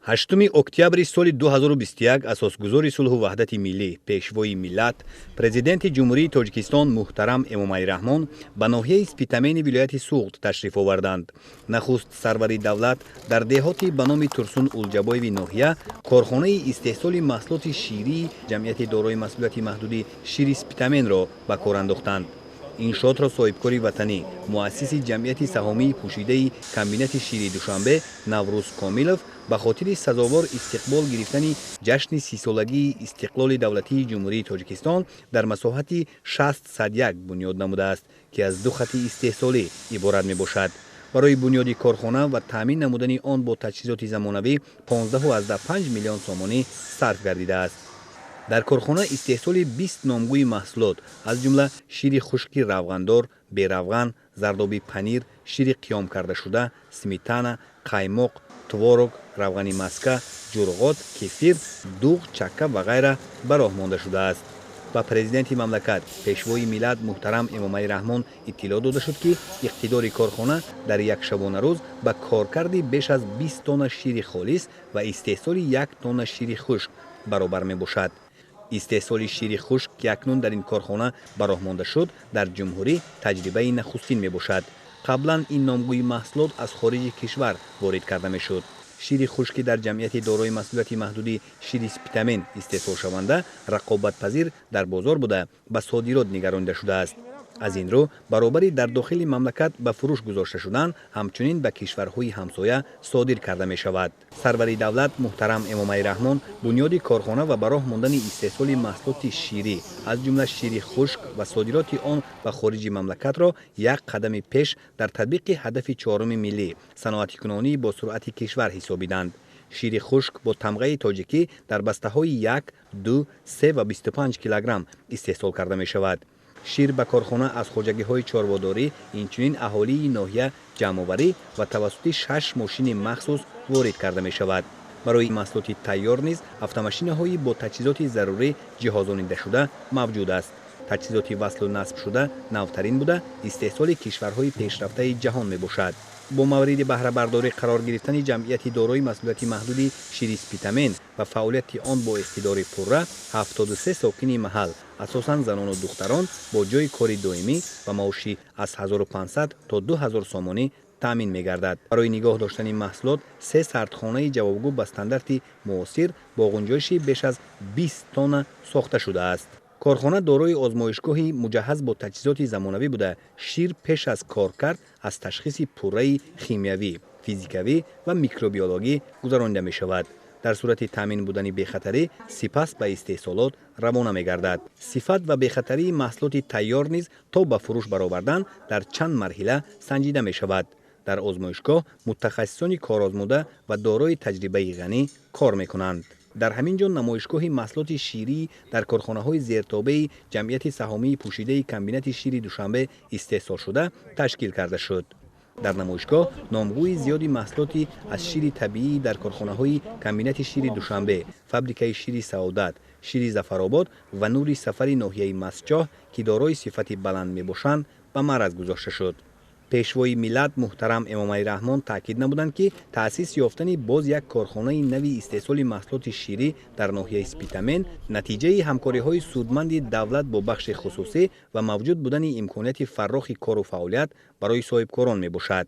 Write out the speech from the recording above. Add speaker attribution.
Speaker 1: 8 октябри соли 2021 асосгузори сулҳу ваҳдати миллӣ, пешвои миллат, Президенти Ҷумҳурии Тоҷикистон муҳтарам Эмомалӣ Раҳмон ба ноҳияи Спитамени вилояти Суғд ташриф оварданд. Нахуст сарвари давлат дар деҳоти ба номи Турсун Улҷабоеви ноҳия корхонаи истеҳсоли маҳсулоти ширии ҷамъияти дорои масъулияти маҳдуди «Шири Спитаменро» ба кор андохтанд. Иншоотро соҳибкори ватанӣ, муассиси ҷамъияти саҳомии пӯшидаи комбинати шири Душанбе Наврӯз Комилов ба хотири сазовор истиқбол гирифтани ҷашни 30-солагии истиқлоли давлатии Ҷумҳурии Тоҷикистон дар масоҳати 60 сад як бунёд намудааст, ки аз ду хати истеҳсолӣ иборат мебошад. Барои бунёди корхона ва таъмин намудани он бо таҷҳизоти замонавӣ 15,5 миллион сомонӣ сарф гардидааст. Дар корхона истеҳсоли 20 номгӯи маҳсулот, аз ҷумла шири хушки равғандор, беравған, зардоби панир, шири қиём кардашуда, сметана, қаймоқ, творог, равғани маска, ҷурғот, кефир, дуғ, чакка ва ғайра ба роҳ монда шудааст. Ба президенти мамлакат, пешвои миллат муҳтарам Эмомалӣ Раҳмон иттилоъ дода шуд, ки иқтидори корхона дар як шабонарӯз ба коркарди беш аз 20 тонна шири холис ва истеҳсоли 1 тонна шири хушк баробар мебошад. Истеҳсоли шири хушк, ки акнун дар ин корхона ба роҳ монда шуд, дар ҷумҳурӣ таҷрибаи нахустин мебошад. Қаблан ин номгӯи маҳсулот аз хориҷи кишвар ворид карда мешуд. Шири хушки дар ҷамъияти дорои масъулияти маҳдуди «Шири Спитамен» истеҳсолшаванда рақобатпазир дар бозор буда, ба содирот нигаронида шудааст. Аз ин рӯ, баробари дар дохили мамлакат ба фурӯш гузошта шудан, ҳамчунин ба кишварҳои ҳамсоя содир карда мешавад. Сарвари давлат муҳтарам Эмомалӣ Раҳмон бунёди корхона ва ба роҳ мондани истеҳсоли маҳсулоти ширӣ, аз ҷумла шири хушк, ва содироти он ба хориҷи мамлакатро як қадами пеш дар татбиқи ҳадафи чоруми миллӣ, саноатикунонии босуръати кишвар ҳисобиданд. Шири хушк бо тамғаи тоҷикӣ дар бастаҳои 1, 2, 3 ва 25 килограмм истеҳсол карда мешавад. Шир ба корхона аз хоҷагиҳои чорводорӣ, инчунин аҳолии ноҳия ҷамъоварӣ ва тавассути шаш мошини махсус ворид карда мешавад. Барои маҳсулоти тайёр низ автомашинаҳои бо таҷҳизоти зарурӣ ҷиҳозонидашуда мавҷуд аст. Таҷҳизоти васлу насбшуда навтарин буда, истеҳсоли кишварҳои пешрафтаи ҷаҳон мебошад. Бо мавриди баҳрабардорӣ қарор гирифтани ҷамъияти дорои масъулияти маҳдуди «Шири Спитамен» ва фаъолияти он бо иқтидори пурра, 73 сокини маҳал, асосан занону духтарон, бо ҷойи кори доимӣ ва маоши аз 1500 то 2000 сомонӣ таъмин мегардад. Барои нигоҳ доштани маҳсулот се сардхонаи ҷавобгӯ ба стандарти муосир бо ғунҷоиши беш аз 20 тонна сохта шудааст. Корхона дорои озмоишгоҳи муҷаҳҳаз бо таҷҳизоти замонавӣ буда, шир пеш аз коркард аз ташхиси пурраи химиявӣ, физикавӣ ва микробиологӣ гузаронида мешавад. Дар сурати таъмин будани бехатарӣ сипас ба истеҳсолот равона мегардад. Сифат ва бехатарии маҳсулоти тайёр низ то ба фурӯш баровардан дар чанд марҳила санҷида мешавад. Дар озмоишгоҳ мутахассисони корозмуда ва дорои таҷрибаи ғанӣ кор мекунанд. Дар ҳамин ҷо намоишгоҳи маҳсулоти ширӣ дар корхонаҳои зертобеи ҷамъияти саҳомии пӯшидаи комбинати шири Душанбе истеҳсолшуда ташкил карда шуд. Дар намоишгоҳ номгӯи зиёди маҳсулоти аз шири табиӣ дар корхонаҳои комбинати шири Душанбе, фабрикаи шири Саодат, шири Зафаробод ва Нури Сафари ноҳияи Мастчоҳ, ки дорои сифати баланд мебошанд, ба маъраз гузошта шуд. Пешвои миллат муҳтарам Эмомалӣ Раҳмон таъкид намуданд, ки таъсис ёфтани боз як корхонаи нави истеҳсоли маҳсулоти ширӣ дар ноҳияи Спитамен натиҷаи ҳамкориҳои судманди давлат бо бахши хусусӣ ва мавҷуд будани имконияти фаррохи кору фаъолият барои соҳибкорон мебошад.